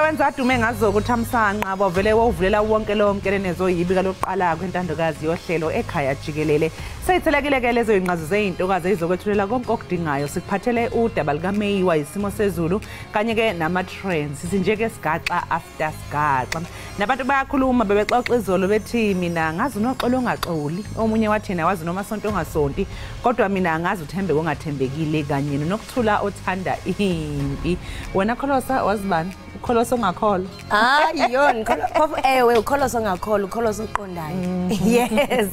Wenza adume ngazo ukuthamsanqa bavele wawuvulela wonke lo mkelenezo yibika lokuqala kwentandokazi yohlelo ekhaya jikelele. Seyithelekile ke lezo inqazo zezintokazi ezizokwethulela konke okudingayo. Sikuphathele udaba likaMeyiwa isimo sezulu kanye ke nama trends. Sithi ke sigaxa after sigaxa. Nabantu bayakhuluma bebexoxa izolo bethi mina ngazi unoxolo ongaxoli. Omunye wathi na wazi noma sonto ongasonti, kodwa mina ngazi uthembeke ongathembekile kanye nokuthula othanda impi. Wena Kholosa wazibani? Ukholosa ongakholwa. Hayi yona phofu ewe ukholosa ongakholwa, ukholosa oqondayo. Yes.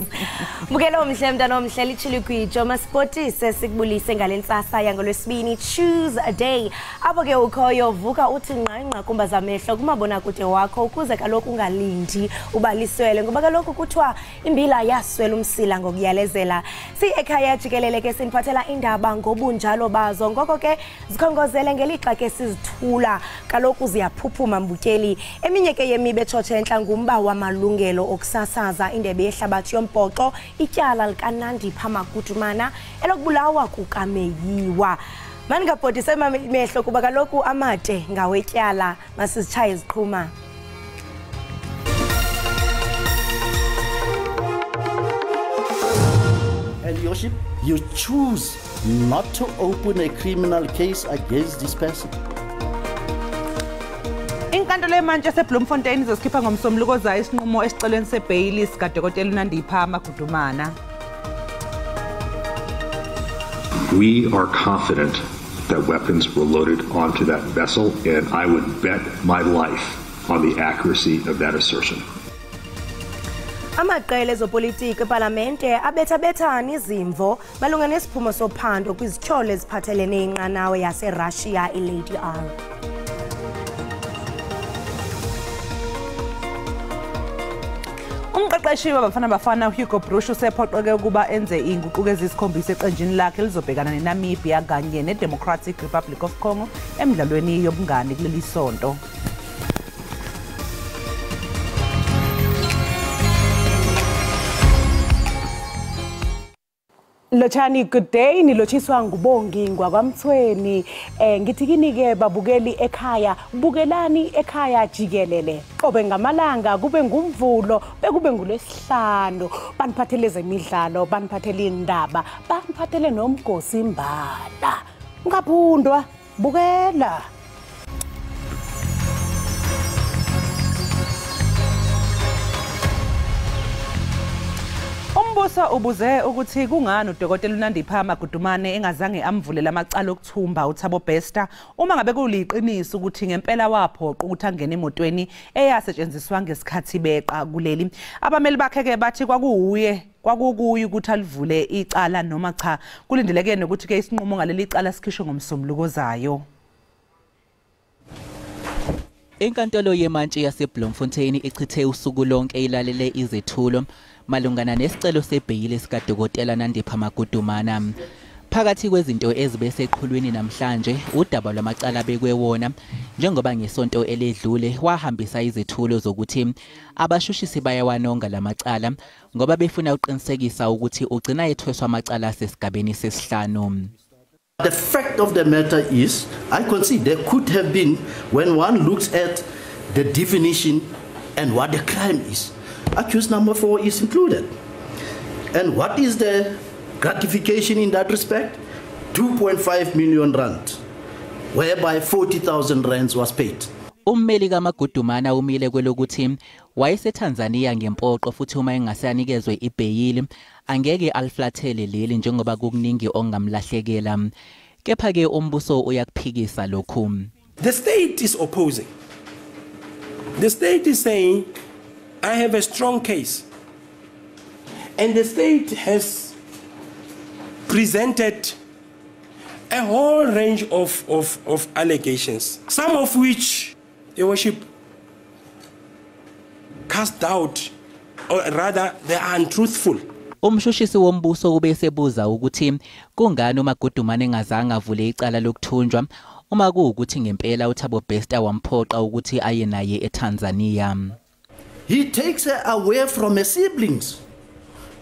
Mbukelo omhle mntana omhle lichili Masipotise sikubulise ngalentsasa yangolwesibini Tuesday. Apho ke ukhoyo vuka uthi ngqangqa kumba zamehlo kumabonakude wakho ukuze kaloku ungalindi ubaliswele ngoba kaloku kuthiwa imbila yaswela umsila ngokuyalezela. Si ekhaya jikelele ke siniphathela indaba ngobunjalo bazo ngoko ke zikhongozele ngelixa ke sizithula kaloku ziyaphuphuma mbukeli. Eminye ke yemibe etshotshe entla ngumba wamalungelo okusasaza indebe yehlabathi yompoxo, ityala likaNandipha Magudumana elokubulawa kukaMeyiwa. Maningabhodise mehlo kuba kaloku amade ngawetyala, masizitshaye iziqhuma. And Your Worship, you choose not to open a criminal case against this person. Inkantolo yemantshi yaseBloemfontein izosikhipha ngomsombuluko ozayo isinqumo esicelweni sebheyili sikaDokotela uNandipha Magudumana. We are confident that weapons were loaded onto that vessel, and I would bet my life on the accuracy of that assertion. Amaqela ezopolitiko epalamente abethabethana izimvo malunga nesiphumo sophando kwizityholo eziphathelene inqanawe yaseRussia iLady R. Umqeqeshi waBafana Bafana Hugo Broos usephoqeke ukuba enze inguquko ezisikhombisa eqenjini lakhe elizobhekana neNamibia kanye neDemocratic Republic of Congo emidlalweni yobungani kuleli sonto. Lotshani, good day. Nilothiswa ngubongi ngwakwamthweni. Ngithi kini ke babukeli ekhaya, bukelani ekhaya jikelele. Qobe ngamalanga kube ngumvulo, bekube ngulwesihlanu. Baniphathele ezemidlalo, baniphathele indaba, baniphathele nomgosi imbala. Ungaphundwa, bukela. Umbuso ubuze ukuthi kungani uDokotela uNandipha Magudumane engazange amvulele amacala okuthumba uThabo Bester uma ngabe kuliqiniso ukuthi ngempela waphoqa ukuthi angene emotweni eyasetshenziswa ngesikhathi beqa kuleli. Abameli bakhe ke bathi kwakukuye ukuthi alivule icala noma cha. Kulindeleke nokuthi ke isinqumo ngaleli icala sikhishwe ngomsombuluko ozayo. Inkantolo yemantshi yaseBloemfontein ichithe usuku lonke ilalele izethulo malungana nesicelo sebheyili sikaDokotela Nandipha Magudumana. Phakathi kwezinto ezibeseqhulwini namhlanje udaba lwamacala bekwe wona njengoba ngesonto eledlule wahambisa izethulo zokuthi abashushisi bayawanonga lamacala ngoba befuna uqinisekisa ukuthi ugcina ethweswa amacala asesigabeni sesihlanu. The fact of the matter is, I concede there could have been, when one looks at the definition and what the crime is, accused number 4 is included. And what is the gratification in that respect? 2.5 million rand, whereby 40,000 rands was paid. Ummeli kaMagudumana umile kwelokuthi wayeseTanzania ngempoqo futhi uma engasanikezwe ibheyili angeke aliflathele leli njengoba kukuningi ongamlahlekela. Kepha ke umbuso uyakuphikisa lokhu. The state is opposing. The state is saying, I have a strong case. And the state has presented a whole range of allegations, some of which, Your Worship, cast doubt, or rather they are untruthful. Umshushisi wombuso ubesebuza ukuthi kungani uMagudumane engazange avule icala lokuthunjwa uma kuwukuthi ngempela uThabo Bester wamphoqa ukuthi aye naye eTanzania. He takes her away from her siblings.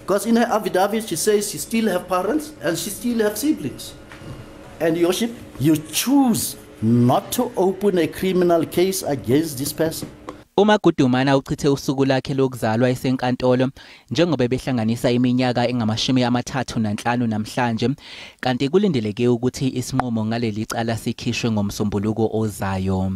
Because in her affidavit she says she still have parents and she still have siblings. And Your Worship, you choose not to open a criminal case against this person? UMagudumana uchithe usuku lakhe lokuzalwa esenkantolo njengoba behlanganisa iminyaka engama-35 namhlanje, kanti kulindeleke ukuthi isinqumo ngaleli cala sikhishwe ngomsombuluko ozayo.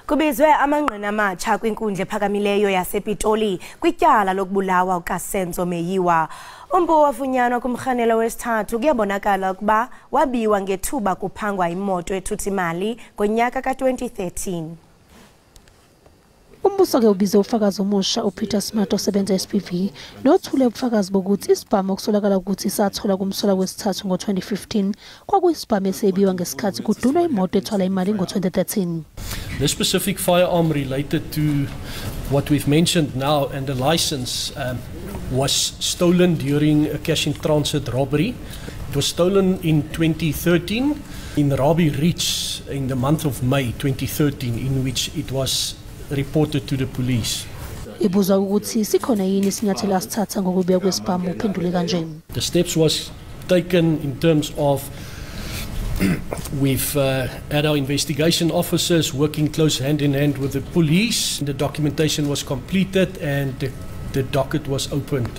Kubizwe amangqina amatsha kwinkundla ephakamileyo yasePitoli kwityala lokubulawa kukaSenzo Meyiwa. Umpu wafunyanwa kumrhanelo wesithathu kuyabonakala ukuba wabiwa ngethuba kuphangwa imoto ethutha imali ngonyaka ka-2013. Umbuso ke ubize ufakazi omusha uPeter Smart osebenza SPV nothule ubufakazi bokuthi isibhamu okusolakala ukuthi sathola kumsola wesithathu ngo-2015 kwakuyisibhamu esebiwa ngesikhathi kudunwa imoto ethwala imali ngo-2013. The specific firearm related to what we've mentioned now and the license was stolen during a cash in transit robbery. It was stolen in 2013 in Rabi Ridge in the month of May 2013, in which it was reported to the police. Ibuzwa ukuthi sikhona yini isinyathelo asithatha ngokubeka kwesibhamu, uphendule kanje. The steps was taken in terms of we've had our investigation officers working close hand in hand with the police. The documentation was completed and the docket was opened.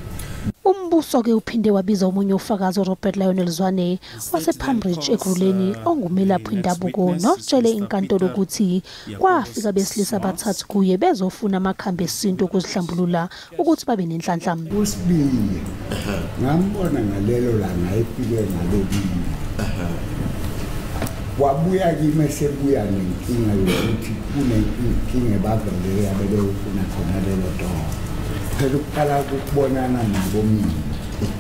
Umbuso ke uphinde wabiza omunye ufakazi uRobert Lionel Zwane wasePalm-Ridge Ekurhuleni ongumelaphi wendabuko notshele inkantolo ukuthi kwafika besilisa abathathu kuye bezofuna amakhambi esintu ukuzihlambulula ukuthi babe nenhlanhla. Usibili ngambona ngalelo langa efike ngalokini. Wabuya kimi esebuya nenkinga yokuthi kunenkinga ebavele abebeyofuna khona lelo dolo. Phela ukuqala ukubonana nabo mina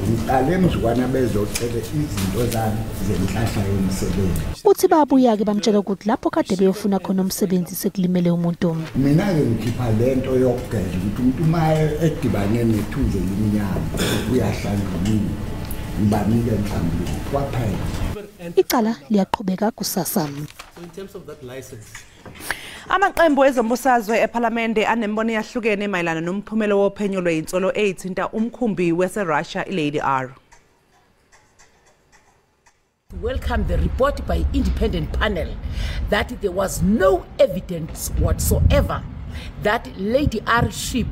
ngiqale emzukwana bezocela izinto zami zenhlahla yomsebenzi. Uthi babuya-ke bamtshela ukuthi lapho kade beyofuna khona umsebenzi sekulimele umuntu. Mina-ke ngikhipha lento yokugeza ukuthi umuntu uma edibane nethunzi elimnyama uyahlanjululwa, ngibanike inhlambuluko kwaphela. Icala liyaqhubeka kusasa. So in terms of that license, Amaqembu ezombusazwe ePhalamende anembono eyahlukene mayelana nomphumela wophenyo lwezinsolo ezithinta umkhumbi waseRussia iLady R. Welcome the report by independent panel that there was no evidence whatsoever that Lady R ship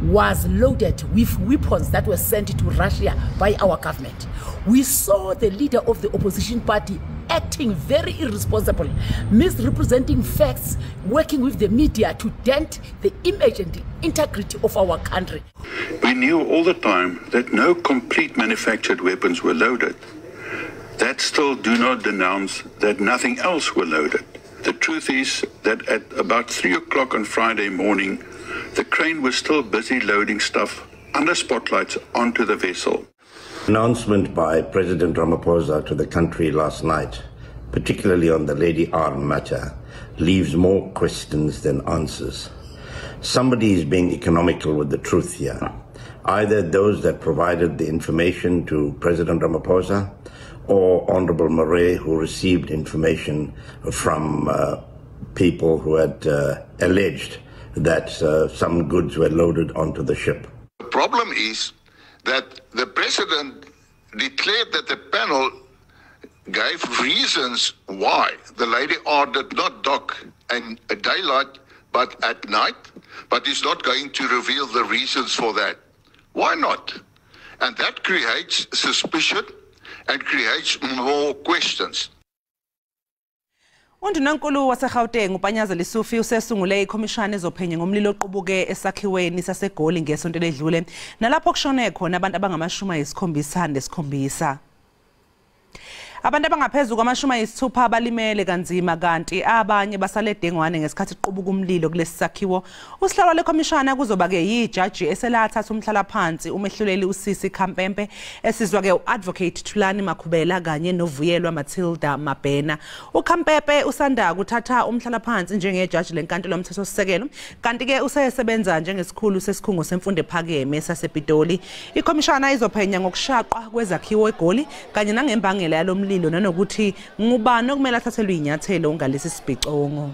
was loaded with weapons that were sent to Russia by our government. We saw the leader of the opposition party acting very irresponsible, misrepresenting facts, working with the media to dent the image and the integrity of our country. We knew all the time that no complete manufactured weapons were loaded. That still do not denounce that nothing else were loaded. The truth is that at about 3 o'clock on Friday morning, the crane was still busy loading stuff under spotlights onto the vessel. Announcement by President Ramaphosa to the country last night, particularly on the Lady R matter, leaves more questions than answers. Somebody is being economical with the truth here. Either those that provided the information to President Ramaphosa or Honorable Murray, who received information from people who had alleged that some goods were loaded onto the ship. The problem is that the president declared that the panel gave reasons why the Lady R did not dock in daylight but at night, but is not going to reveal the reasons for that. Why not? And that creates suspicion and creates more questions. Undunankulu waseGauteng uPanyaza Lesufi usesungule ikhomishana ezophenya ngomlilo oqubuke esakhiweni saseGoli ngesonto ledlule nalapho kushone khona abantu abangama-77. Abantu abangaphezulu kwama-60 abalimele kanzima kanti abanye basale dengwane ngesikhathi kuqubuka umlilo kulesi sakhiwo. Usihlalo lekhomishana kuzoba ke yijaji eselathatha umhlalaphansi umehluleli uSisi Khampempe esizwa ke uAdvocate Thulani Makhubela kanye noVuyelwa Matilda Mabena. UKhampempe usanda kuthatha umhlalaphansi njengejaji lenkantolo yomthethosisekelo kanti ke usesebenza njengesikhulu sesikhungo semfundo ephakeme sasePitoli. Ikhomishana izophenya ngokushaqwa kwezakhiwo eGoli kanye nangembangela yalomlilo nanokuthi ngubani okumele athathelwe inyathelo ngalesi sibhicongo.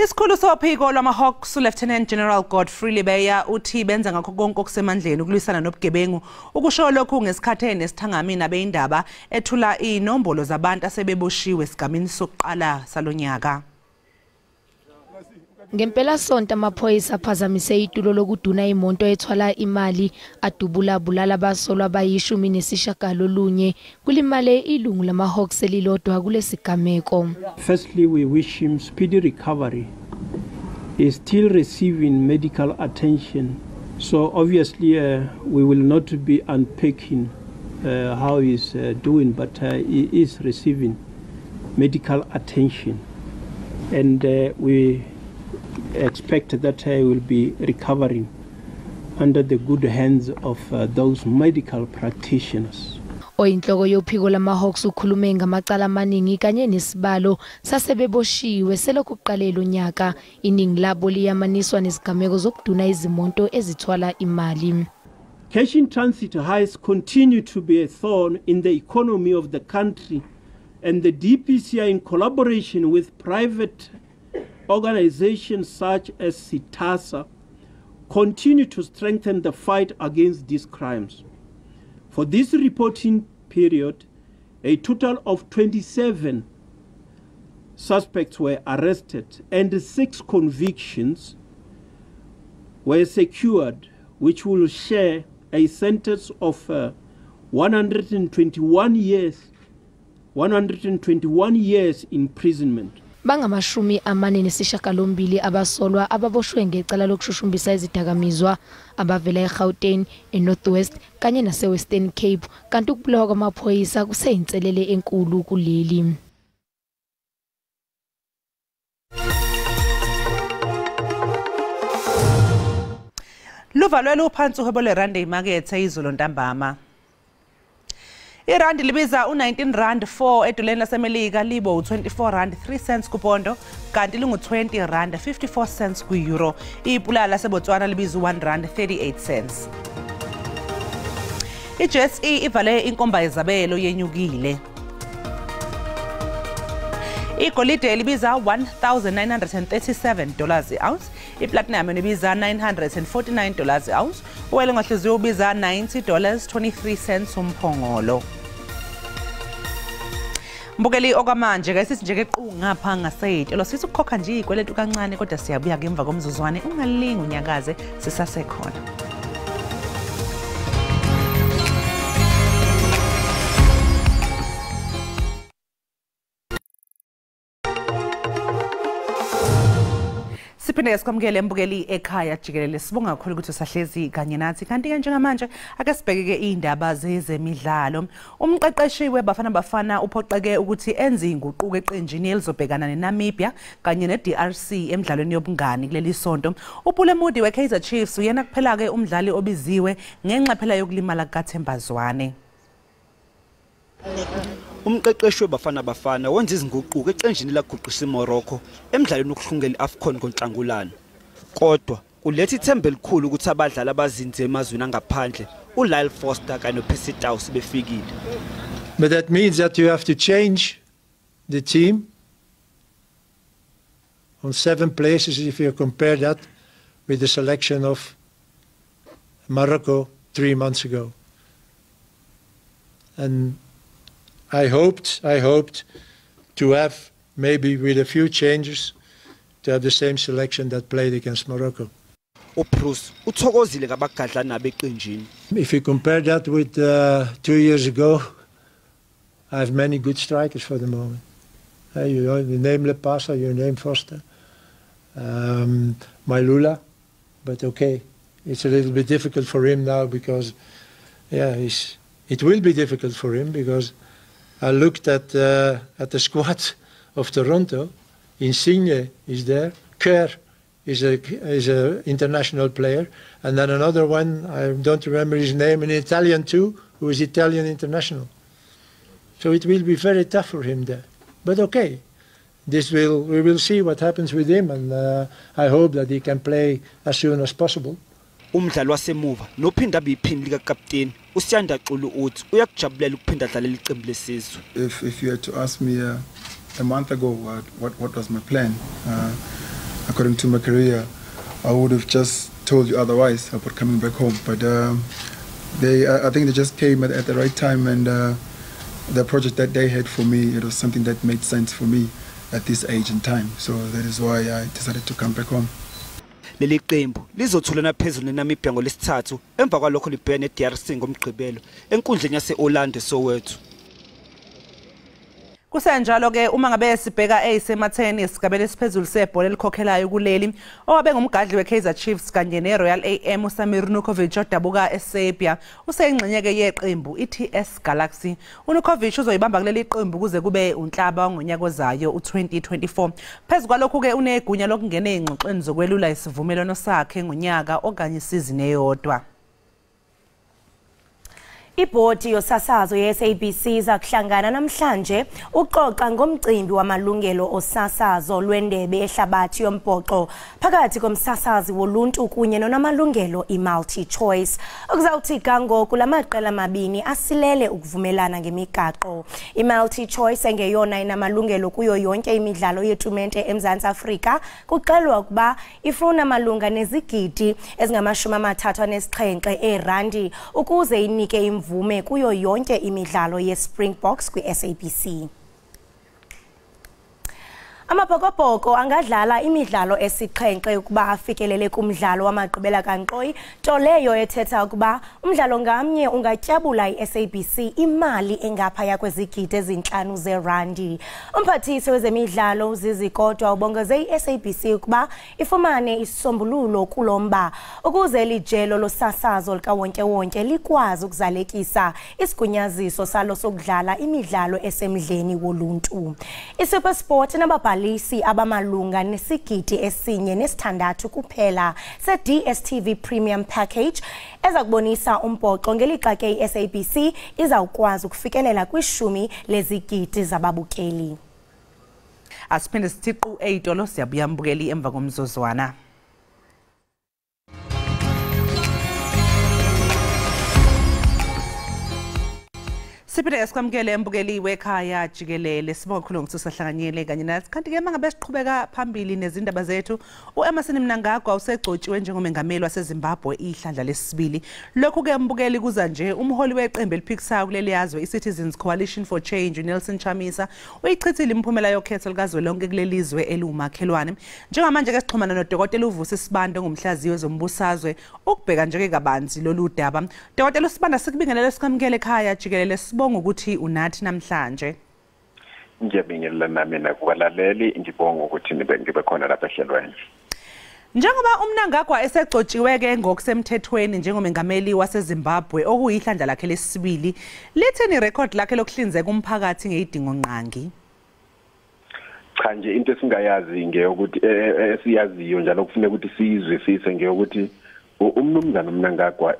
Isikhulu sophiko lwama-Hawks uLieutenant General Godfrey Lebeya uthi benza ngakho konke okusemandleni ukulwisana nobugebengu. Ukusho lokhu ngesikhathi enesithangami nabezindaba ethula inombolo zabantu asebeboshiwe esigamini sokuqala salonyaka. Ngempelasonto amaphoyisa aphazamise itulo lokuduna imoto ethwala imali adubula bulala abasolwa abayi-19 kulimale ilungu lama-Hawks elilodwa kulesigameko. Firstly, we wish him speedy recovery. He is still receiving medical attention, so obviously we will not be unpacking how he is doing, but he is receiving medical attention, and we expect that he will be recovering under the good hands of those medical practitioners. Oyinhloko yophiko lama-Hawks ukhulume ngamacala amaningi kanye nesibalo sasebeboshiwe selokhu kuqale lo nyaka. Iningi labo liyamaniswa nezigameko zokuduna izimoto ezithwala imali. Cash in transit heists continue to be a thorn in the economy of the country, and the DPCI, in collaboration with private organizations such as CITASA, continue to strengthen the fight against these crimes. For this reporting period, a total of 27 suspects were arrested and 6 convictions were secured, which will share a sentence of 121 years imprisonment. Bangama-48 abasolwa ababoshwe ngecala lokushushumbisa izidakamizwa abavela eGauteng, eNorth West kanye nase-Western Cape, kanti ukubulawa kwamaphoyisa kuseyinselele enkulu kuleli. Luvalwe luphansi uhwebo lwerandi emakethe izolo ntambama. Irandi libiza u-19 rand 4 edoleni laseMelika, libo u-24 rand 3 cents kupondo, kanti lingu-20 rand 54 cents kwi-euro. Ipula laseBotswana libiza u-1 rand 38 cents. I-JSE ivale inkomba yezabelo yenyukile. Igolide libiza $1,937 i-ounce, iplatinum libiza $949 i-ounce, uwele ngohliziyo ubiza $90.23 umphongolo. Mbukeli, okwamanje ke sithi nje ke qu ngapha ngaseyitolo sithi ukukhokha nje ikweletu kancane, kodwa siyabuya ngemva komzuzwane. Ungalingi unyakaze, sisasekhona. Siphinde sikwamukele mbukeli ekhaya jikelele. Sibonga kakhulu ukuthi usahlezi kanye nathi. Kanti ke njengamanje ake sibheke indaba zezemidlalo. Umqeqeshi weBafana Bafana uphoqeke ukuthi enze inguquko eqenjini elizobhekana neNamibia kanye neDRC emidlalweni yobungani kuleli sonto. uPule Mmodi weKaizer Chiefs uyena kuphela ke umdlali obiziwe ngenxa phela yokulimala kukaThemba Zwane. Umqeqeshi weBafana Bafana wenza izinguquko eqenjini laguqisa iMorocco emidlalweni wokuhlungela iAfcon ngoNhlangulana. Kodwa uletha ithemba elikhulu ukuthi abadlali abazinze emazweni angaphandle uLyle Foster kanye noPercy Tau sebefikile. But that means that you have to change the team on 7 places if you compare that with the selection of Morocco 3 months ago. And I hoped to have, maybe with a few changes, to have the same selection that played against Morocco. uBruce uthokozile ngabagadla nabo eqenjini. If you compare that with 2 years ago, I have many good strikers for the moment. You know, you name Lepasa, you name Foster, Mailula, but okay, it's a little bit difficult for him now because, yeah, it will be difficult for him because I looked at the squad of Toronto. Insigne is there, Kerr is a international player, and then another one, I don't remember his name, an Italian too, who is Italian international. So it will be very tough for him there. But okay, we will see what happens with him, and I hope that he can play as soon as possible. Umdlali wasemuva nophinda abe yiphini likakapteni uSiyanda Xulu uthi uyakujabulela ukuphinda adlalele iqembu lesizwe. If you had to ask me a month ago what was my plan, According to my career, I would have just told you otherwise about coming back home. But I think they just came at the right time, and the project that they had for me, it was something that made sense for me at this age and time. So that is why I decided to come back home. Leli qembu lizothulana phezulu neNamibia ngolesithathu, emva kwalokho libhekene neDRC ngoMgqibelo enkundleni yase-Orlando eSoweto. Kusenjalo ke, uma ngabe sibheka eyisematheni esigabeni esiphezulu sebhola elikhokhelayo kuleli, owabe ngumgadli weKaizer Chiefs kanye neRoyal AM uSamir Nurkovic odabuka eSerbia useyingxenye-ke yeqembu iTS Galaxy. UNurkovic uzoyibamba kuleli qembu kuze kube uNhlaba ngonyaka ozayo u2024. Phezu kwalokhu-ke unegunya lokungena ey'ngxoxweni zokwelula isivumelwano sakhe ngonyaka okanye isizini eyodwa. Ibhodi yosasazo ye-SABC iza kuhlangana namhlanje uxoxa ngomcimbi wamalungelo osasazo lwendebe ehlabathi yombhoxo phakathi komsasazi woluntu kunye nonamalungelo i-MultiChoice. Okuzawuthi kangoku lamaqela mabini asilele ukuvumelana ngemigaqo. I-MultiChoice, engeyona inamalungelo kuyo yonke imidlalo yetumente eMzantsi Afrika, kuxelwa ukuba ifuna malunga nezigidi ezingama-37 eerandi ukuze inike imvume kuyo yonke imidlalo ye-Springboks kwi-SABC. Amabhokobhoko angadlala imidlalo esixhenxe ukuba afikelele kumdlalo wamagqibela kankqoyi, nto leyo ethetha ukuba umdlalo ngamnye ungatyabula i-SABC imali engaphaya kwezigidi 5 zerandi. Umphathisi wezemidlalo uZizi Kodwa ubongoze i-SABC ukuba ifumane isisombululo kulo mba ukuze lijelo losasazo likawonkewonke likwazi ukuzalekisa isigunyaziso salo sokudlala imidlalo esemdleni woluntu. ISuperSport nababhalisi abamalunga ne-1.6 kuphela se-DStv Premium Package eza kubonisa umbhoxo, ngelixa ke i-SABC izawukwazi ukufikelela kwi-10 lezigidi zababukeli. Asiphinde sithi qu ey'tolo, siyabuya mbukeli emva komzuzwana. Siphinde sikwamukele embukeli wekhaya jikelele. Sibonga kakhulu ngokuthi usahlanganyele kanye nathi. Kanti-ke uma ngabe siqhubeka phambili nezindaba zethu, u-Emmerson Mnangagwa usegcotshiwe njengomengameli waseZimbabwe ihlandla lesibili. Lokhu-ke mbukeli kuza nje umholi weqembu eliphikisayo kuleli yazwe i-Citizens Coalition for Change uNelson Chamisa uyichithile imiphumela yokhetho likazwelonke kuleli zwe eliwumakhelwane. Njengamanje-ke sixhumana nodokotela uVusi Sibanda ongumhlaziyi wezombusazwe ukubheka nje-ke kabanzi lolu daba. Dokotela uSibanda, sikubingelele, sikwamukele ekhaya jikelele, sibonga ukuthi unathi namhlanje. Ngiyabingelela nami nakubalaleli, ngibonga ukuthi ngibe khona lapha ehlelweni. Njengoba uMnangagwa esegcotshiwe-ke ngokusemthethweni njengomengameli waseZimbabwe okuyihlandla lakhe lesibili, lithini irekhodi lakhe lokuhlinzeka umphakathi ngey'dingongqangi? Cha nje, into esingayazi ngeyokuthi esiyaziyo njalo kufuneka ukuthi siyizwisise ngeyokuthi umnumzana uMnangagwa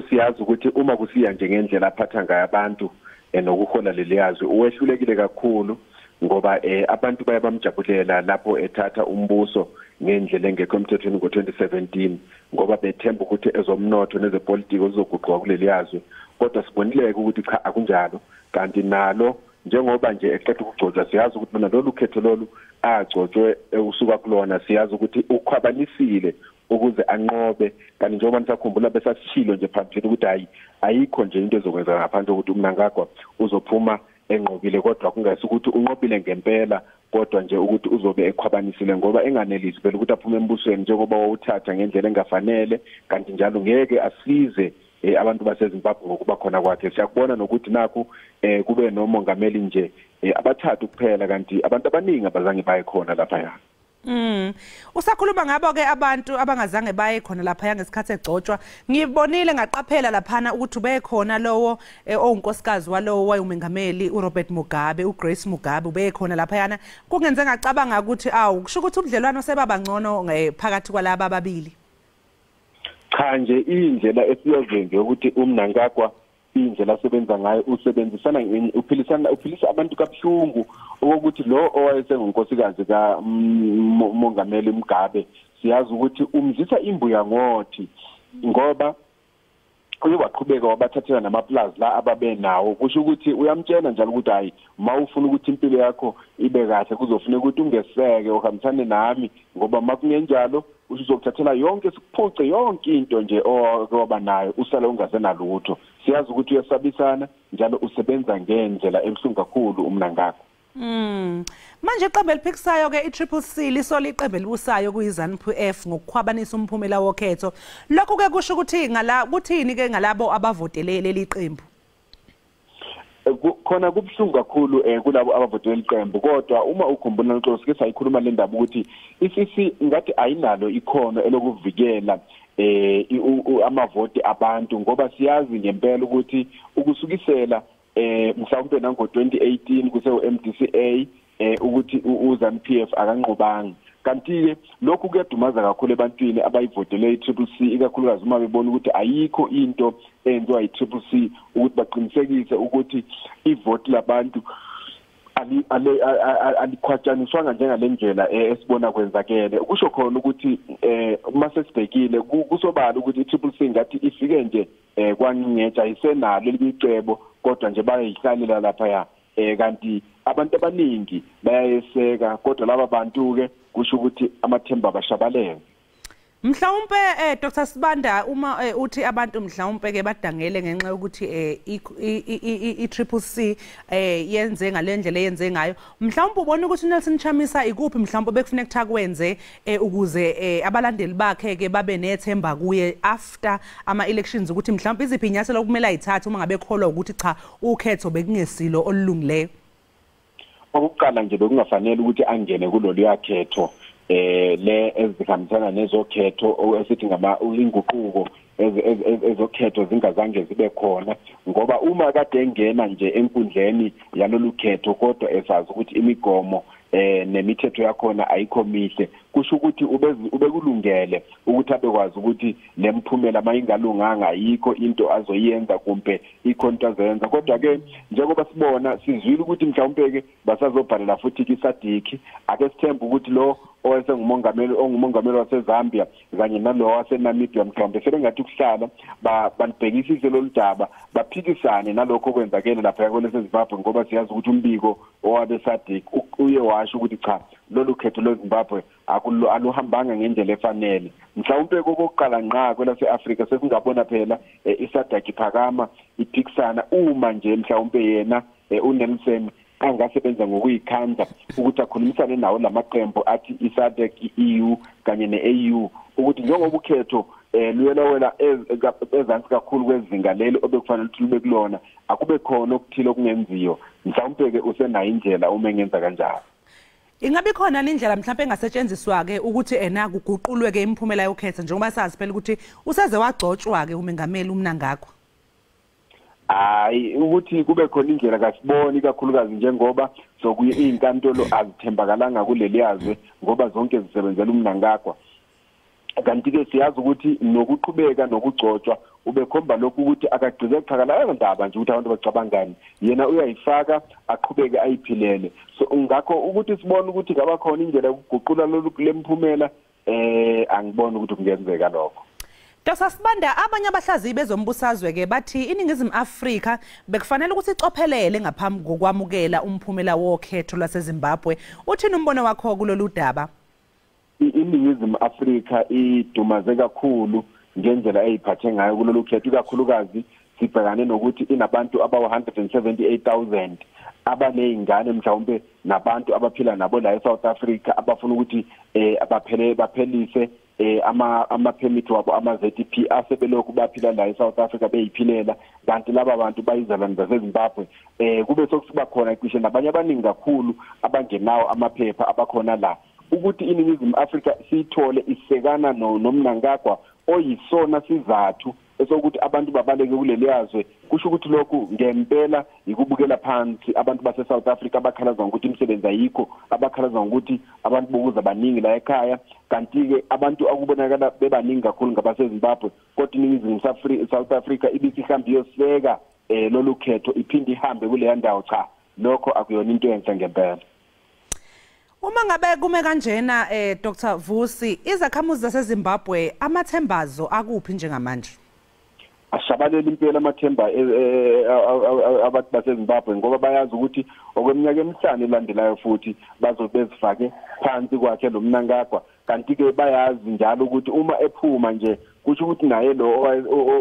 siyazi ukuthi uma kusiya nje ngendlela aphatha ngayo abantu nokuhola leliyazwe uwehlulekile kakhulu, ngoba abantu baye bamjabulela lapho ethatha umbuso ngendlela engekho emthethweni ngo-2017, ngoba bethemba ukuthi ezomnotho nezepolitiki zizoguquka kuleliyazwe, kodwa sibonileke ukuthi cha, akunjalo. Kanti nalo njengoba nje eqeda ukugcotshwa, siyazi ukuthi mina lolu khetho lolu agcotshwe usuka kulona, siyazi ukuthi ukhwabanisile ukuze anqobe. Kanti njengoba nisakhumbula besasishilo nje phambilini ukuthi hayi, ayikho nje into ezokwenzeka ngaphandle kokuthi uMnangagwa uzophuma enqobile, kodwa kungasukuthi unqobile ngempela, kodwa nje ukuthi uzobe ekhwabanisile ngoba enganelisi phela ukuthi aphume embusweni njengoba wawuthatha ngendlela engafanele. Kanti njalo ngeke asize abantu baseZimbabwe ngokuba khona kwakhe. Siyakubona nokuthi nakhu kube nomongameli nje abathathu kuphela, kanti abantu abaningi abazange baye khona laphaya. Usakhuluma ngabo ke abantu abangazange baye khona lapha ngesikhathi egcotshwa, ngibonile ngaqaphela laphana ukuthi ubekhona lowo owunkosikazi walowo wayumengameli uRobert Mugabe, uGrace Mugabe, ubekhona laphayana. Kungenze ngacabanga ukuthi awu, kusho ukuthi ubudlelwano sebaba ngcono phakathi kwalaba ababili. Cha nje, indlela esiyazi ukuthi uMnangagwa indlela asebenza ngayo, usebenzisana, uphilisana, uphilisa abantu kabuhlungu, okokuthi lo owayesengunkosikazi kamongameli Mugabe siyazi ukuthi umzisa imbuya ngothi, ngoba Uye waqhubeka wabathathela namaplazi la ababenawo. Kusho ukuthi uyamtshela njalo ukuthi hayi, mawufuna ukuthi impilo yakho ibe kahle kuzofuneka ukuthi ungeseke uhambisane nami, ngoba makungenjalo usuzokuthathela yonke, sikuphuce yonke into nje owaba nayo, usale ungasenalutho. Siyazi ukuthi uyasabisana njalo usebenza ngendlela ebuhlungu kakhulu uMnangagwa. Manje iqembu eliphikisayo ke i-Triple C lisola iqembu elibusayo kuyi-ZANU-PF ngokukhwabanisa umphumela wokhetho. Lokhu ke kusho ukuthi ngala kuthini ke ngalabo abavotele leli qembu? Khona kubuhlungu kakhulu kulabo abavotele iqembu, kodwa uma ukhumbula Nxolo, sike sayikhuluma le ndaba ukuthi i-CC ngathi ayinalo ikhono elokuvikela amavoti abantu, ngoba siyazi ngempela ukuthi ukusukisela mhlawumbe nango 2018 kuse u-MDCA ukuthi uZANU-PF akanqobanga. Kanti-ke lokhu kuyadumaza kakhulu ebantwini abayivotele i-Triple C, ikakhulukazi uma bebona ukuthi ayikho into eyenziwa i-Triple C ukuthi baqinisekise ukuthi ivoti labantu alikhwatshaniswanga njengale ndlela esibona kwenzakele. Kusho khona ukuthi uma sesibhekile kusobala ukuthi i-Triple C ngathi ifike nje kwanqetsha isenalo elicebo, kodwa nje bayayihlalela lapha. Kanti abantu abaningi bayayeseka, kodwa laba bantu ke kusho ukuthi amathemba abashabalele. Mhlawumbe Dr Sibanda, uma uthi abantu mhlawumbe ke badangele ngenxa yokuthi i-Triple C yenze ngalendlela eyenze ngayo, mhlawumbe ubona ukuthi uNelson Chamisa ikuphi mhlawumbe bekufuneka ukuthi akwenze ukuze abalandeli bakhe ke babe nethemba kuye after ama elections, ukuthi mhlawumbe iziphi inyathelo okumele ayithathe uma ngabe kholwa ukuthi cha ukhetho bekungesilo olulungileyo? Okokuqala nje bekungafanele ukuthi angene kulolu yakhetho le ezihambisana nezokhetho esithi ngama inguquko ezokhetho zingazange zibe khona, ngoba uma kade engena nje enkundleni yalolu khetho kodwa esazi ukuthi imigomo nemithetho yakhona ayikho mihle, kusho ukuthi ubekulungele ukuthi abekwazi ukuthi lemphumela mayingalunganga ayikho into azoyenza kumbe ikhonto azoyenza. Kodwa ke njengoba sibona sizwile ukuthi mhlawumbe ke basazobhalela futhi iSADC, ake sithembe ukuthi lo owayengumongameli ongumongameli waseZambia kanye nalo waseNamibia mhlawumbe sebengathi ukuhlala balibhekisise lolu daba, baphikisane nalokho okwenzakele lapha kweleseZimbabwe, ngoba siyazi ukuthi umbiko owabe SADC uye washo ukuthi cha, lolu khetho lweZimbabwe aluhambanga ngendlela efanele. Mhlawumbe kokuqala ngqa kwelase-Afrika sesingabona phela iSADC iphakama iphikisana, uma nje mhlawumbe yena uNelson angasebenza ngokuyikhandla ukuthi akhulumisane nawo lamaqembu athi iSADC, i-EU kanye ne-AU, ukuthi njengoba ukhetho luyelawela ezansi kakhulu kwezinga leli obekufanele ukuthi lube kulona, akube khona okuthile okungenziwa. Mhlawumbe ke usenayo indlela uma engenza kanjalo. Ingabe khona indlela mhlawumbe engasetshenziswa ke ukuthi ena kuguqulwe ke imiphumela yokhetho, njengoba sazi phela ukuthi useze wagcotshwa ke umengameli uMnangagwa? Hayi, ukuthi kube khona indlela kasiboni, kakhulukazi njengoba sokuye izinkantolo azithembakalanga kuleli yazwe ngoba zonke zisebenzela uMnangagwa. Kanti ke siyazi ukuthi nokuqhubeka nokugcotshwa ubekhomba lokhu ukuthi akagqize qhakala ndaba nje ukuthi abantu bacabangani, yena uyayifaka aqhubeke ayiphilele. So ngakho ukuthi sibone ukuthi ngaba khona indlela yokuguqula lolu lemphumela, angiboni ukuthi kungenzeka lokho. Dr Sibanda, abanye abahlaziyi bezombusazwe ke bathi iNingizimu Afrika bekufanele ukuthi icophelele ngaphambi kokwamukela umphumela wokhetho lwaseZimbabwe. Uthini umbono wakho kulolu daba? INingizimu Afrika idumaze kakhulu ngendlela eyiphathe ngayo kulolu khetho, ikakhulukazi sibhekane nokuthi inabantu abawu-178,000 abanezingane mhlawumbe nabantu abaphila nabo la eSouth Africa abafuna ukuthi baphelise ama-permit wabo ama-ZP asebelokhu baphila la eSouth Africa beyiphilela, kanti laba bantu bayizalwane zaseZimbabwe. Kube sokuba khona cishe nabanye abaningi kakhulu abangenawo amaphepha abakhona la. Ukuthi iNingizimu Afrika siyithole isekana noMnangagwa oyisona sizathu esokuthi abantu babaleke kuleli yazwe, kusho ukuthi lokhu ngempela ikubukela phansi abantu base South Africa abakhalaza ngokuthi imisebenzi ayikho, abakhalaza ngokuthi abantu bokuza baningi la ekhaya, kanti-ke abantu akubonakala bebaningi kakhulu ngabaseZimbabwe. Kodwa iNingizimu South Africa ibisihambe iyoseka lolu khetho iphinde ihambe kuleya ndawo. Cha, lokho akuyona into enhle ngempela. Uma ngabe kume kanjena Dr Vusi, izakhamuzi zaseZimbabwe amathembazo akuphi njengamanje? Ashabalele impela amathemba abantu baseZimbabwe, ngoba bayazi ukuthi okweminyaka emihlanu elandelayo futhi bazobe bezifake phansi kwakhe lo Mnangagwa. Kanti-ke bayazi njalo ukuthi uma ephuma nje kusho ukuthi naye lo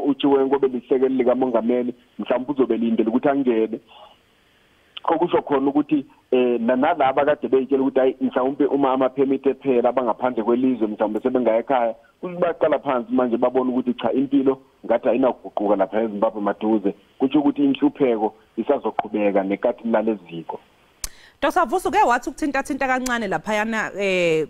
uChiwengo belisekeli likamongameli mhlawumbe uzobe lindele ukuthi angene, okusho khona ukuthi nalaba kade beyitshela ukuthi hayi mhlawumbe uma ama-permit ephela abangaphandle kwelizwe mhlawumbe sebengaya ekhaya, baqala phansi manje babona ukuthi cha, impilo ngathi ayinakuguquka lapha eZimbabwe maduze. Kusho ukuthi inhlupheko isazoqhubeka nekathi laleziko. Dr. Vusi, uke wathi ukuthinta kancane laphayana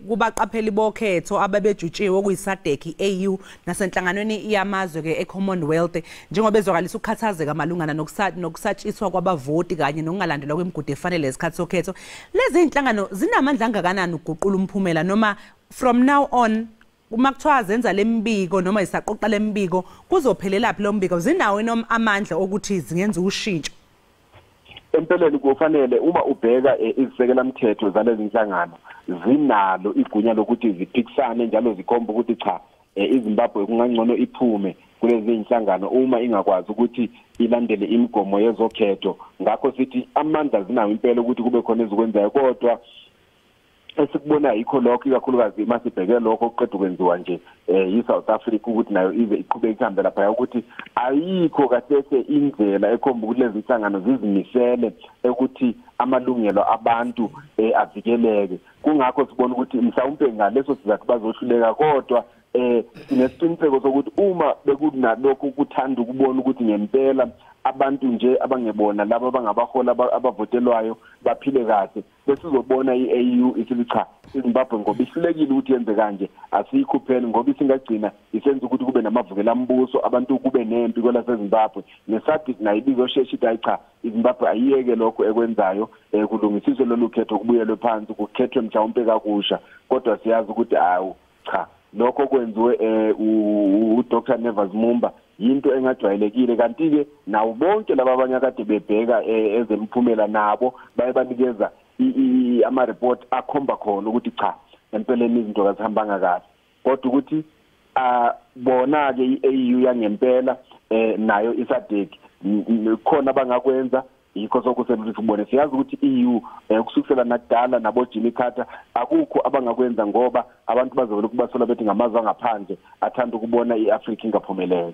kubaqapheli bokhetho ababejutshiwe okuyi-SADC, i-AU nasenhlanganweni yamazwe ke e-Commonwealth, njengoba ezwakalisa ukukhathazeka malungana nokusatshiswa kwabavoti kanye nokungalandelwa kwemigudu efanele ngesikhathi sokhetho. Lezi zinhlangano zinamandla angakanani ukuguqula umphumela, noma from now on uma kuthiwa zenza lembiko noma isaqoqa lembiko kuzophelelaphi lo mbiko? Zinawo noma amandla okuthi zingenza ushintsho? Empeleni kufanele uma ubheka izisekela mthetho zalezi nhlangano zinalo igunya lokuthi ziphikisane njalo zikhomba ukuthi cha, iZimbabwe kungangcono iphume kulezi inhlangano uma ingakwazi ukuthi ilandele imigomo yezokhetho. Ngakho sithi amandla zinawo impela ukuthi kube khona ezikwenzayo, kodwa esikubonayo yikho lokho, ikakhulukazi masibheke lokho okuqeda ukwenziwa nje yi-South Africa, ukuthi nayo ize iqhubeke ihambe laphaya, ukuthi ayikho kahlese indlela ekhomba ukuthi lezi nhlangano zizimisele ukuthi amalungelo abantu avikeleke. Kungakho sibona ukuthi mhlawumbe ngaleso sizathu bazohluleka, kodwa sinesiqiniseko sokuthi uma bekunalokho ukuthanda ukubona ukuthi ngempela abantu nje abangebona laba abangabahola abavotelwayo baphile kahle, besizobona i-AU isithi cha, iZimbabwe ngoba ihlulekile ukuthi yenze kanje asiyikhupheni, ngoba isingagcina isenza ukuthi kube namavukela mbuso, abantu kube nempi kwelaseZimbabwe. NeSADC nayo ibizoshesha ithi hayi cha, iZimbabwe ayiyeke lokho ekwenzayo, kulungisiswe lolu khetho, kubuyelwe phansi, kukhethwe mhlawumbe kakusha. Kodwa siyazi ukuthi awu cha, lokho kwenziwe uDr Nevers Mumba yinto engajwayelekile. Kanti-ke nawo bonke laba abanye akade bebheka ezemiphumela nabo baye banikeza ama-report akhomba khona ukuthi cha, empeleni izinto kazihambanga kahle. Kodwa ukuthi bona-ke i-AU yangempela nayo i-SADC khona abangakwenza, yikho sokusebenza sibone. Siyazi ukuthi i-EU kusukisela nakudala nabo Jimmy Carter akukho abangakwenza, ngoba abantu bazobe kubasola bethi ngamazwe angaphandle athanda ukubona i-Afrika ingaphumeleli.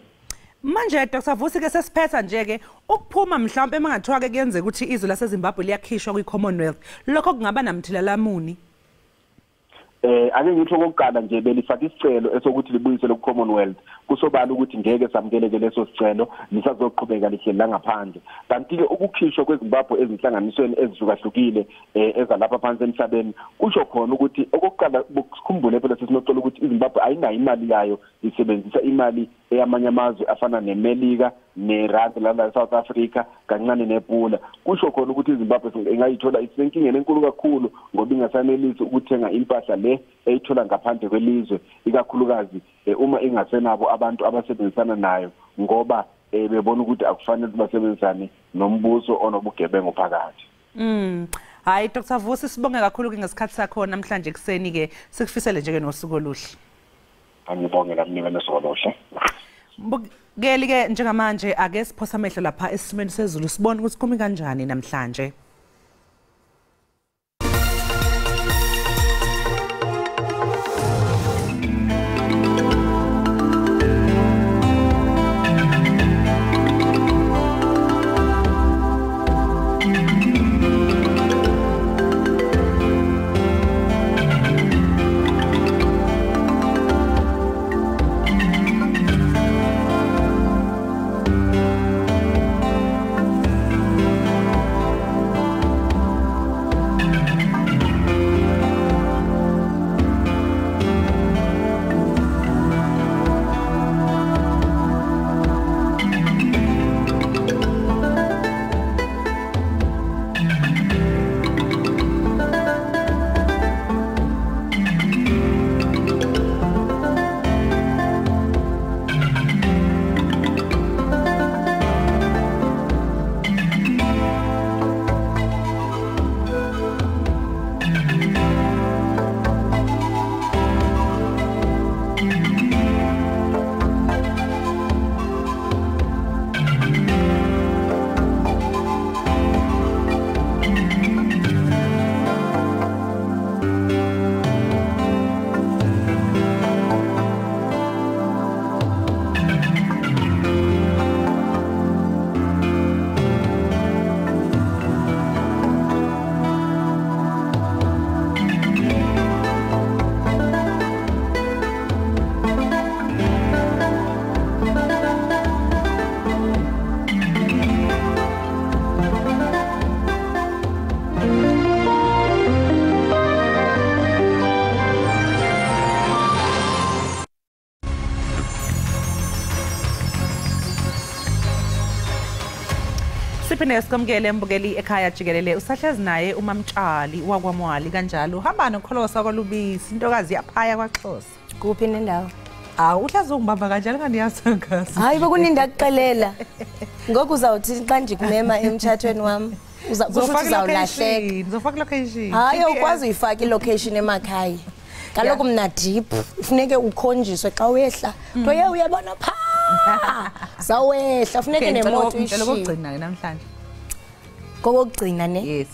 Manje Dr. Vusi ke sesiphetha nje ke ukuphuma mhlawumbe mangathiwa ke kuyenzeka ukuthi izwe laseZimbabwe liyakhishwa kwi-Commonwealth, lokho kungaba namthelela muni? Ake ngitho okokuqala nje belifaka isicelo esokuthi libuyiselwe ku-Commonwealth. Kusobala ukuthi ngeke samukeleke leso sicelo, lisazoqhubeka lihleli la ngaphandle. Kanti-ke ukukhishwa kweZimbabwe ezinhlanganisweni ezihlukahlukile ezalapha phansi emhlabeni kusho khona ukuthi okokuqala sikhumbule phela sesinoxola ukuthi iZimbabwe ayinayo imali yayo, isebenzisa imali eyamanye amazwe afana neMelika nerand la South Africa kancane nePula. Kusho khona ukuthi iZimbabwe ingayithola isenkingeni enkulu kakhulu, ngoba ingasanelisi ukuthenga impahla le eyithola ngaphandle kwelizwe, ikakhulukazi uma ingasenabo abantu abasebenzisana nayo, ngoba bebona ukuthi akufanele basebenzisane nombuso onobugebengu phakathi. Hayi Dr. Vusi, sibonge kakhulu ke ngesikhathi sakho namhlanje kuseni ke, sikufisele nje ke nosuku oluhle. Angibonge nami nibe nosuku oluhle. Bukeli ke njengamanje ake siphosa amehlo lapha esimeni sezulu sibone ukuthi kumi kanjani namhlanje. Siphinde sikamukele mbukeli ekhaya jikelele usahlezi naye uMamtshali wakwaMwali kanjalo uhamba noKholosa kwaLubisi intokazi yaphaya kwaXhosa. Kuphi nendawo? Awu uhlazi ungibamba kanjalo kandiyasangazi. Hayi bokuninda kuxelela. Ngoku uzawuthi xa ndikumema emtshatweni wami uzawulahleka. Ngizofaka location. Hayi ukwazi uyifaka ilocation emakhaya. Kaloku mna deep ufuneke ukhonjiswe xa uyehla. Kuthiwa uyabona pha. Sawehla funeke nemoto ishiye. Kokugcina ke namhlanje. Kokugcina ne? Yes.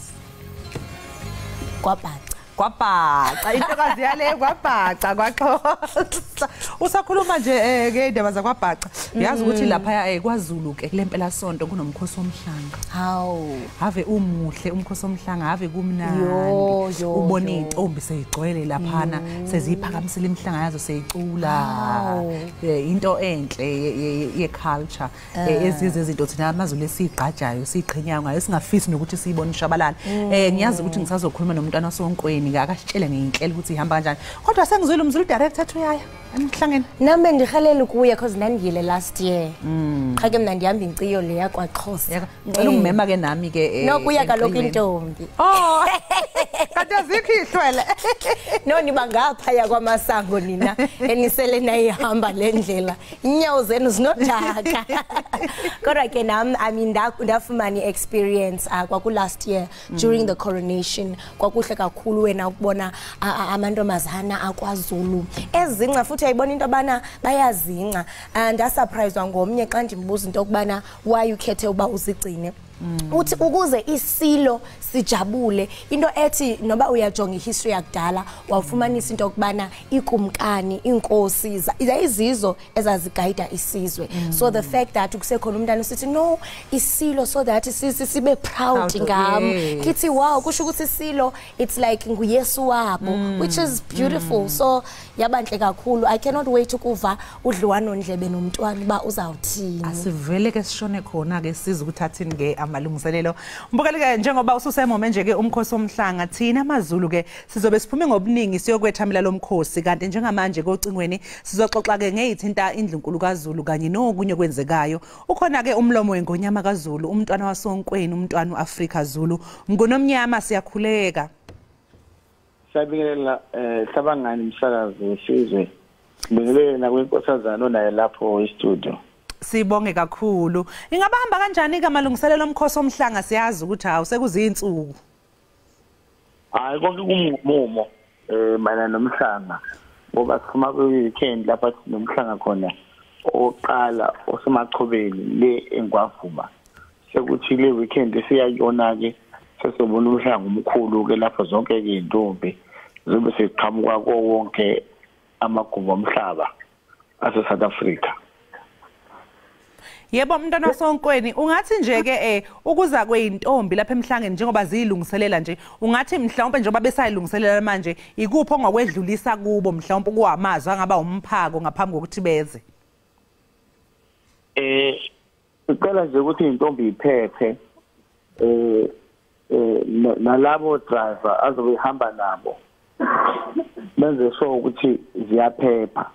Kwabhaca. Kwabhaca intokazi yale kwabhaca kwaXhosa. Usakhuluma nje ngeindaba zakwabhaca. Uyazi ukuthi lapha kwaZulu ke kule mpela sonto kunomkhosi womhlanga. Hawu. Have umuhle umkhosi womhlanga have kumnandi. Ubone intombi seyigcwele laphana seziphakamisela imihlanga yazo seyicula. Into enhle ye culture ezize izinto thina amaZulu esigqajayo siqhenyayo ngayo singafisi nokuthi siyibone ishabalala. Ngiyazi ukuthi ngisazokhuluma nomntwana sonkweni akasitshele ngeyinhlelo ukuthi ihamba kanjani kodwa sengizwile umzulu director athi uyaya emhlangeni. Nami ndihalela ukuya because nandiyile last year. Qha ke mina ndihamba inkciyo leya kwaXhosa. Ngicela ungimema ke nami ke no kuya kaloku intombi. Oh kanti azikho ihlwele. No niba ngaphaya kwamasango nina enisele nayihamba le ndlela inyawo zenu zinodaka. Kodwa ke nami I mean ndafumana experience kwaku last year during the coronation kwakuhle kakhulu wena ukubona amantombazana akwaZulu ezinca futhi ayibona into abana bayazinca. Ndasurprised ngomnye xa ndimbuza into okubana why ukhethe uba uzigcine. Uthi ukuze isilo sijabule into ethi noba uyajonga ihistory yakudala wafumanisa into okubana ikumkani inkosi izizo ezazigayida isizwe. So the fact that kusekhona umntana usithi no isilo so that sibe proud ngam kithi wow kusho ukuthi isilo it's like nguYesu wabo which is beautiful. So yabanhle kakhulu. I cannot wait ukuva udliwano ndlebe nomntwana uba uzawuthini. Asivele ke sishone khona ke siza ukuthi athini ke amalungiselelo. Mbukeli ke njengoba ususemome nje ke umkhosi womhlanga thina amaZulu ke sizobe siphume ngobuningi siyokwethamela lomkhosi kanti njengamanje kocingweni sizoxoxa ke ngezithinta indlunkulu kaZulu kanye nokunye kwenzekayo. Ukhona ke umlomo wengonyama kaZulu umntwana wasonkweni umntwana uAfrika Zulu Mngonomnyama siyakhuleka. Siyabingelela hlabangani umsakazi wesizwe. Ngibingelele nakwinkosazana onaye lapho e-studio. Sibonge kakhulu. Ingabahamba kanjani ke amalungiselelo omkhosi omhlanga siyazi ukuthi hawu sekuzinsuku. Hayi konke kumumo mayelana nomhlanga ngoba siphuma kwi-weekend lapha sinomhlanga khona oqala osemachobeni le engwavuma. Sekuthi le weekend esiyayona ke sesobona umhlanga omkhulu ke lapho zonke izintombi zobe seqhamuka wonke amagumbi omhlaba ase South Africa. Yebo mntwana wasonkweni ungathi nje ke ukuza kweintombi lapha emhlangeni njengoba ziyilungiselela nje ungathi mhlawumbe njengoba besayilungiselela manje ikuphi ongakwedlulisa kubo mhlawumbe kuwamazwi angaba umphako ngaphambi kokuthi beze? Sicela nje ukuthi intombi iphephe nalabo driver azobe ihamba nabo benze sure ukuthi ziyaphepha.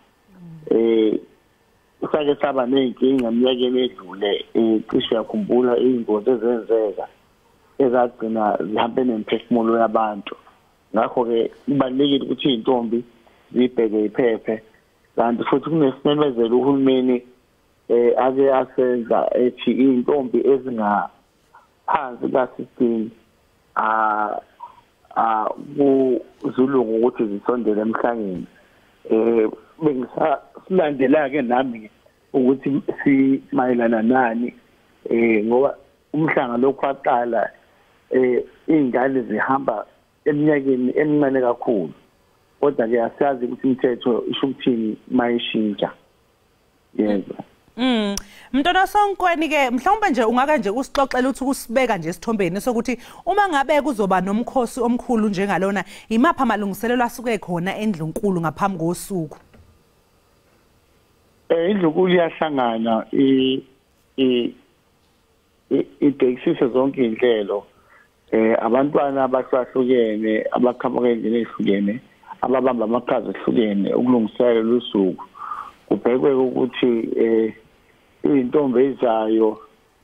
Usake saba neyinkinga eminyakeni edlule cishe yakhumbula izingozi ezenzeka ezagcina zihambe nemphefumulo yabantu. Ngakho ke kubalulekile ukuthi izintombi zibheke iphephe kanti futhi kunesimemezelo uhulumeni ake asenza ethi izintombi ezingaphansi ka-16 kuzulungu ukuthi zisondele emhlangeni. Bengisasilandela ke nami ukuthi simayelana nani ngoba umhlanga lokhu waqala izingane zihamba eminyakeni emincane kakhulu kodwa ke asiyazi ukuthi imithetho isho ukuthini mayishintsha. Yebo. Mntwana sonkweni ke mhlawumbe nje ungaka nje usixoxela ukuthi usibeka nje esithombeni sokuthi uma ngabe kuzoba nomkhosi omkhulu njengalona imapha amalungiselelo asuke khona endlunkulu ngaphambi kosuku? Indlunkulu iyahlangana ibhekisise zonke inhlelo abantwana abahlukene abaqhamuka endlini ezihlukene ababamba amaqhaza ehlukene ukulungiselela usuku kubhekwe ukuthi izintombi ezayo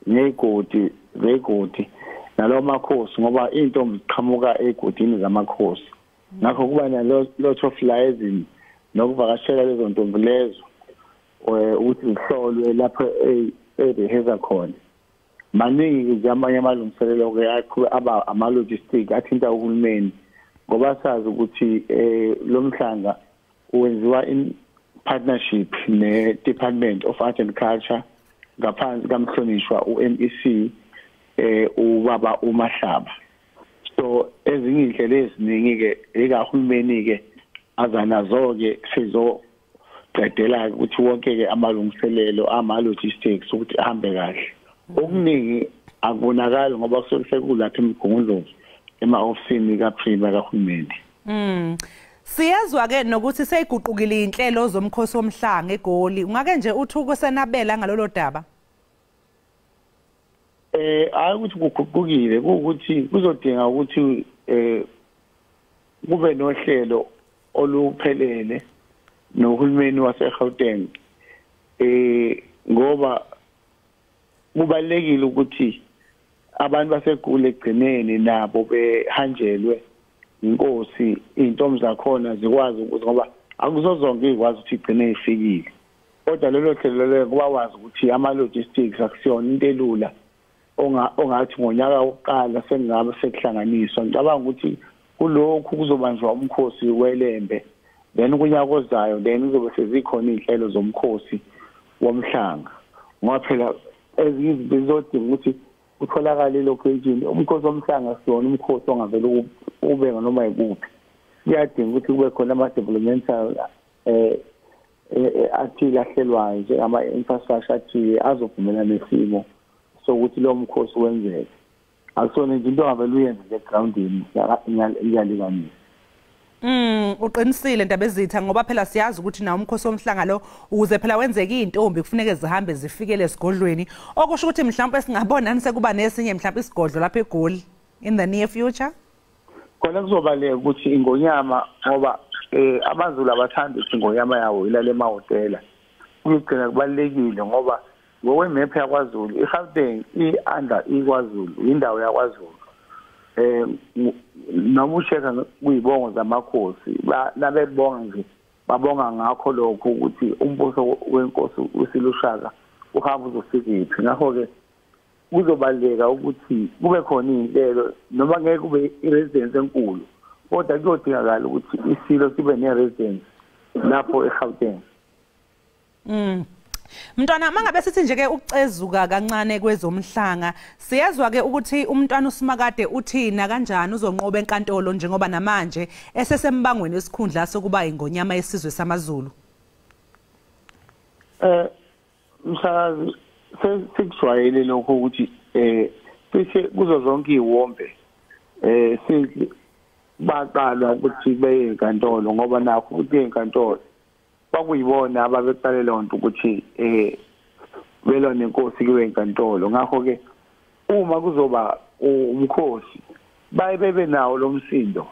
negodi zegodi nalawo makhosi, ngoba intombi ziqhamuka egodini zamakhosi. Ngakho kuba na lot of liaison nokuvakashela lezo ntombi lezo ukuthi zihlolwe lapho ebeheza khona. Maningi nje amanye amalungiselelo ke aba ama logistics athinta uhulumeni, ngoba sazi ukuthi lo mhlanga wenziwa in partnership ne Department of Art and Culture ngaphansi kamhlonishwa uMEC ubaba uMahlaba. So ezinye indlela eziningi ke ekahulumeni ke azanazo ke sizoqedela ukuthi wonke ke amalungiselelo ama logistics ukuthi ahambe kahle. Okuningi akubonakali ngoba kusuke sekulapha emgungundlovu ema-ofisini kaPrima kahulumeni. Siyezwa ke nokuthi seyiguqukile inhlelo zomkhosi womhlanga eGoli. Ungake nje uthi ukusenabela ngalolo daba? Hayi ukuthi kuguqukile, ukuthi kuzodinga ukuthi kube nohlelo oluphelele nohulumeni waseGauteng, ngoba kubalekile ukuthi abantu baseGoli egcineni nabo behanjelwe inkosi, intombi zakhona zikwazi ukuthi, ngoba akuzozonke ikwazi ukuthi igcine ifikile. Kodwa lelo hlelo lelo kuba wazi ukuthi ama logistics akusiyona into elula ongathi ngonyaka wokuqala sengabe sekuhlanganiswa. Ngicabanga ukuthi kulokhu kuzobanjwa umkhosi weLembe, then kunyaka ozayo then kuzobe sezikhona inhlelo zomkhosi womhlanga, ngoba phela ezinye izinto zizodinga ukuthi kutholakale location. Umkhosi womhlanga siyona umkhosi ongavele ube noma yikuphi, kuyadinga ukuthi kube khona ama developmental athile ahlelwayo njengama infrastructure athile azovumelana nesimo sokuthi lo mkhosi wenzeke. Akusona nje into ongavele uyenze nje egroundini, iyalikanisa. Uqinisile Ndabezitha, ngoba phela siyazi ukuthi nawo umkhosi womhlanga lo ukuze phela wenzeke intombi kufuneke zihambe zifikele esigodlweni, okusho ukuthi mhlawumbe singabona sekuba nesinye mhlawumbe isigodlo lapha eGoli in the near future. Khona kuzobaleka ukuthi ingonyama, ngoba amaZulu abathanda ukuthi ingonyama yawo ilale emahhotela. Kuyigcina kubalekile ngoba ngokwemephu yakwaZulu iGauteng i-under iKwaZulu, indawo yakwaZulu. Noma usheka kuyibongo zamakhosi nabebonga nje babonga ngakho lokho ukuthi umbuso wenkosi uSilushaka uhamba uzofikiphi. Ngakho-ke kuzobaluleka ukuthi kube khona iy'nhlelo, noma ngeke kube i-residence enkulu, kodwa kuyodingakala ukuthi isilo sibe ne-residence lapho eGauteng. Mntwana, mangabe sithi nje ke ukucezuka kancane kwezomhlanga, siyezwa ke ukuthi umntwana uSimakade uthina kanjani uzonqoba enkantolo njengoba namanje esesembangweni wesikhundla sokuba ingonyama yesizwe samaZulu. Msakazi, sekujwayele lokho ukuthi cishe kuzo zonke iwombe baqalwa ukuthi beye enkantolo, ngoba nakho ukuthi enkantolo kwakuyibona ababeqale lonto ukuthi belwa nenkosi kuwe enkantolo. Ngakho ke uma kuzoba umkhosi baye bebe nawo lo msindo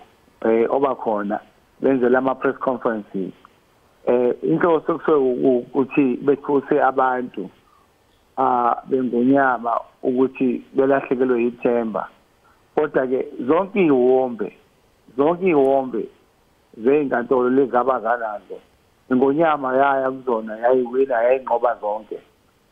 obakhona benze lama press conferences. Inhloso kusuke ukuthi bethuse abantu bengonyama ukuthi belahlekelwe ithemba. Kodwa ke zonke iwombe zenkantolo lezaba kanazo ingonyama yaya kuzona yayiwina yayinqoba zonke.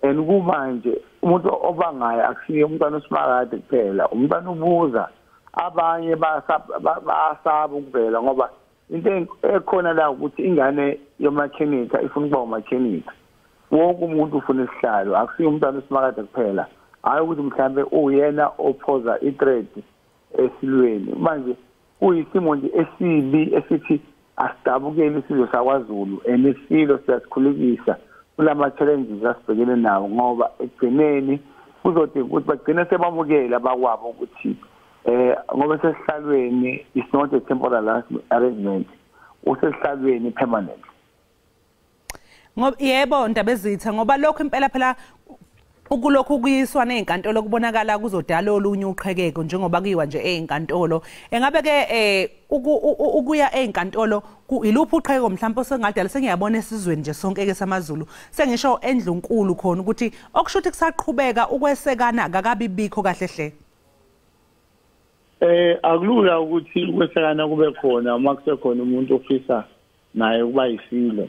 And kumanje umuntu obangayo akusiye umntwana uSimakade kuphela, umntwana ubuza abanye basaba ukuvela, ngoba into ekhona la ukuthi ingane yomakhenika ifuna ukuba umakhenika, wonke umuntu ufuna isihlalo, akusiye umntwana uSimakade kuphela. Hayi ukuthi mhlambe uyena ophoza i-thread esilweni. Manje kuyisimo nje esibi esithi asidabukele isizwe sakwaZulu, and isilo siyasikhulekisa kulama challenges asibhekene nawo, ngoba ekugcineni kuzodinga ukuthi bagcine sebamukela abakwabo ukuthi ngoba sesihlalweni is not a temporary arrangement, usesihlalweni permanent. Ngoba yebo Ndabezitha, ngoba lokho impela phela Ukulokhu kuyiswa nezinkantolo kubonakala kuzodala olunye uqhekeko njengoba kuyiwa nje ezinkantolo. Engabe ke ukuya ezinkantolo iluphi uqhekeko mhlawumbe osengadala? Sengiyabona esizweni nje sonke ke samaZulu, sengisho endlunkulu khona ukuthi okusho ukuthi kusaqhubeka ukwesekana akakabi bikho kahle hle. Akulula ukuthi ukwesekana kube khona uma kusekhona umuntu ofisa naye ukuba yisilo.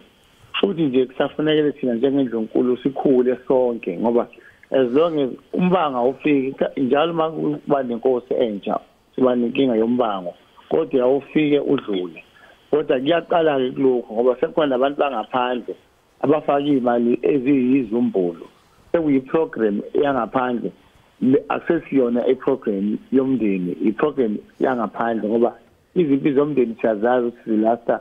Futhi nje kusafunekele thina njengendlunkulu sikhule sonke, ngoba as long as umbanga ufike njalo uma kuba nenkosi entsha siba nenkinga yombango, kodwa awufike udlule. Kodwa kuyaqala-ke kulokhu ngoba sekukhona abantu bangaphandle abafaka iy'mali eziyizumbulu, sekuyi-program yangaphandle, akusesiyona i-program yomndeni, i-program yangaphandle, ngoba izimpi zomndeni siyazazi ukuthi zilasta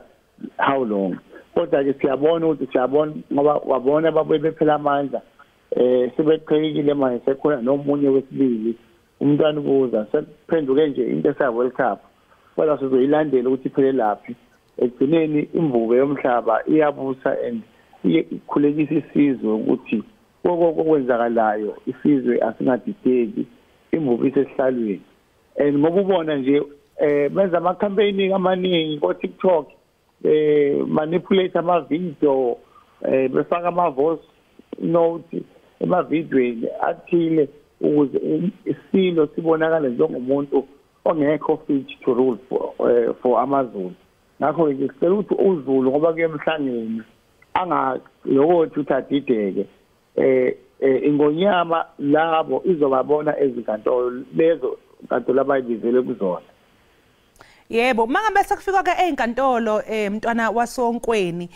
how long. Kodwa-ke siyabona ukuthi siyabona ngoba wabona babuye bephela amandla, sebeqhekile manje, sekhona nomunye wesibili umntwana ubuza sekuphenduke nje into esayi-World Cup, kodwa sizoyilandela ukuthi iphele laphi. Ekugcineni imbube yomhlaba iyabusa and ikhulekisa isizwe ukuthi kokwenzakalayo isizwe asingadideki, imbube isesihlalweni. And ngoba ubona nje benza ama-campaigning amaningi ko-TikTok, manipulate ama-video, befaka ama-voice note emavidweni athile ukuze isilo sibonakale njengomuntu ongekho fit to rule for amaZulu. Ngakho-ke sicela ukuthi uZulu ngoba kuye emhlangeni angalokothi ukuthi adideke, ingonyama labo izobabona ezinkantolo lezo nkantolo abayibizele kuzona. Yebo, mangabe sekufika ke ezinkantolo mntwana wasonkweni,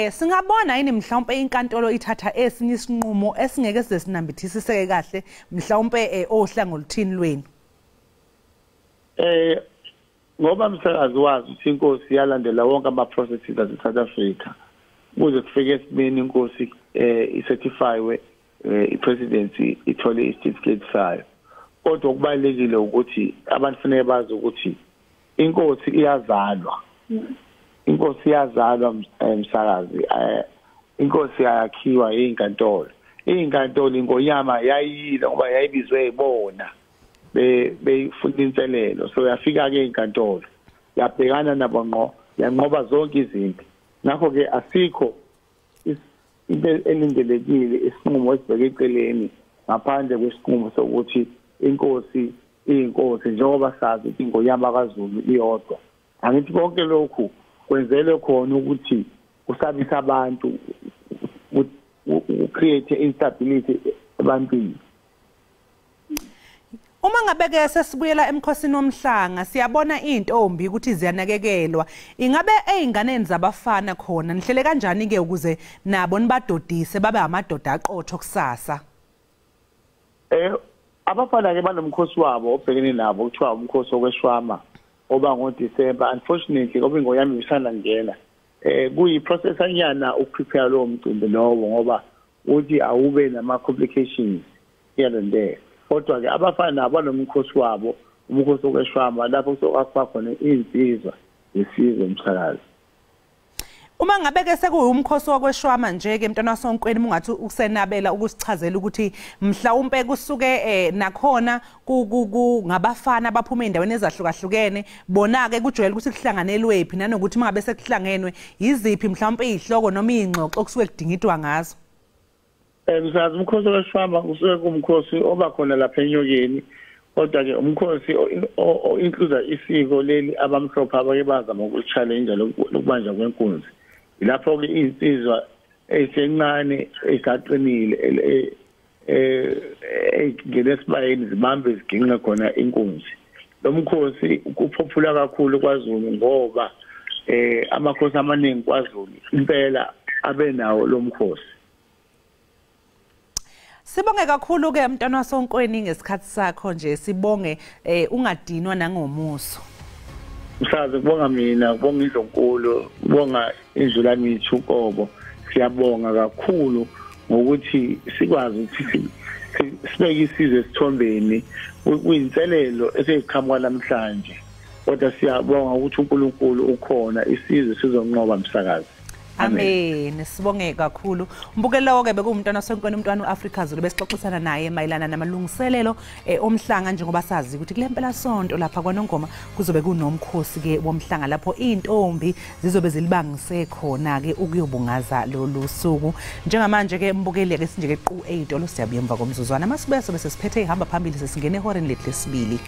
singabona yini mhlawumbe inkantolo ithatha esinye isinqumo esingeke size sinambithisiseke kahle mhlawumbe ohlangoluthini lwenu? Ngoba umsakazi wazi ukuthi inkosi yalandela wonke ama-processes ase-South Africa kuze kufike esimeni inkosi icertifywe, i-presidency ithole isitifiketi sayo. Kodwa okubalulekile ukuthi abantu kufanele bazi ukuthi inkosi iyazalwa. Inkosi iyazalwa msakazi. Inkosi ayakhiwa izinkantolo. Izinkantolo ingonyama yayile ngoba yayibizwe ibona beyifuna inselelo. So yafika ke izinkantolo yabhekana nabo ngqo, yanqoba zonke izimpi. Ngakho ke asikho into elindelekile isinqumo esibheke eceleni ngaphandle kwesinqumo sokuthi inkosi iyinkosi, njengoba sazi ukuthi ingonyama kaZulu iyodwa. Angithi konke lokhu kwenzelwe khona ukuthi kusabisa abantu, ucreate instability ebantwini. Uma ngabe ke sesibuyela emkhosini womhlanga, siyabona intombi ukuthi ziyanakekelwa. Ingabe ezinganeni zabafana khona nihlele kanjani ke ukuze nabo nibadodise babe amadoda aqotho kusasa? Abafana ke banomkhosi wabo obhekene nabo kuthiwa umkhosi wokweshwama oba ngoDecember. Unfortunately ngoba ingonyama ibisanda ngena, kuyi-process anyana ukuprepare lowo mcimbi lowo, ngoba uthi awube nama-complications here and there. Kodwa ke abafana nabo banomkhosi wabo, umkhosi wokweshwama, lapho kuzokwakhiwa khona iy'nsizwa zesizwe umsakazi. Uma ngabe ke sekuwumkhosi wokweshwama nje ke mntwana wasonkweni, ungathi usenabela ukusichazela ukuthi mhlawumbe kusuke nakhona ngabafana abaphuma endaweni ezahlukahlukene, bona ke kujwayele ukuthi kuhlanganelwephi, nanokuthi mangabe sekuhlangenwe yiziphi mhlawumbe izihloko noma izingxoxo okusuke kudingidwa ngazo? Msazi, umkhosi wokweshwama kusuke kumkhosi oba khona lapha enyokeni, kodwa ke umkhosi o-include isiko leli abamhlophe abake bazama ukuchallenge lokubanjwa kwenkunzi. Lapho ke insizwa esencane esaqinile engene esibayeni zibambe ziginqe khona inkunzi. Lo mkhosi uphophula kakhulu kwaZulu ngoba amakhosi amaningi kwaZulu impela abenawo lo mkhosi. Sibonge kakhulu ke mntwana wasonkweni ngesikhathi sakho nje, sibonge ungadinwa nangomuso. Msazi, kubonga mina, kubonga indlunkulu, kubonga indlulamithi uqobo. Siyabonga kakhulu ngokuthi sikwazi ukuthi sibeke isizwe esithombeni kuyinselelo eseyiqhamuka namhlanje. Kodwa siyabonga ukuthi uNkulunkulu ukhona, isizwe sizonqoba msakazi. Amen. Sibonge kakhulu. Mbukelo ke bekuwumntwana sonkweni umntwana uAfrica Zulu besixoxisana naye mayelana namalungiselelo omhlanga, njengoba sazi ukuthi kule mpela sonto lapha kwaNongoma kuzobe kunomkhosi ke womhlanga lapho intombi zizobe zilibangise khona ke ukuyobungaza lolu suku. Njengamanje ke mbukeli ke sinje ke qu eyitolo siyabuya emva komzuzwana. Masibuya sobe sesiphethe ihamba phambili sesingene ehoreni lethu lesibili.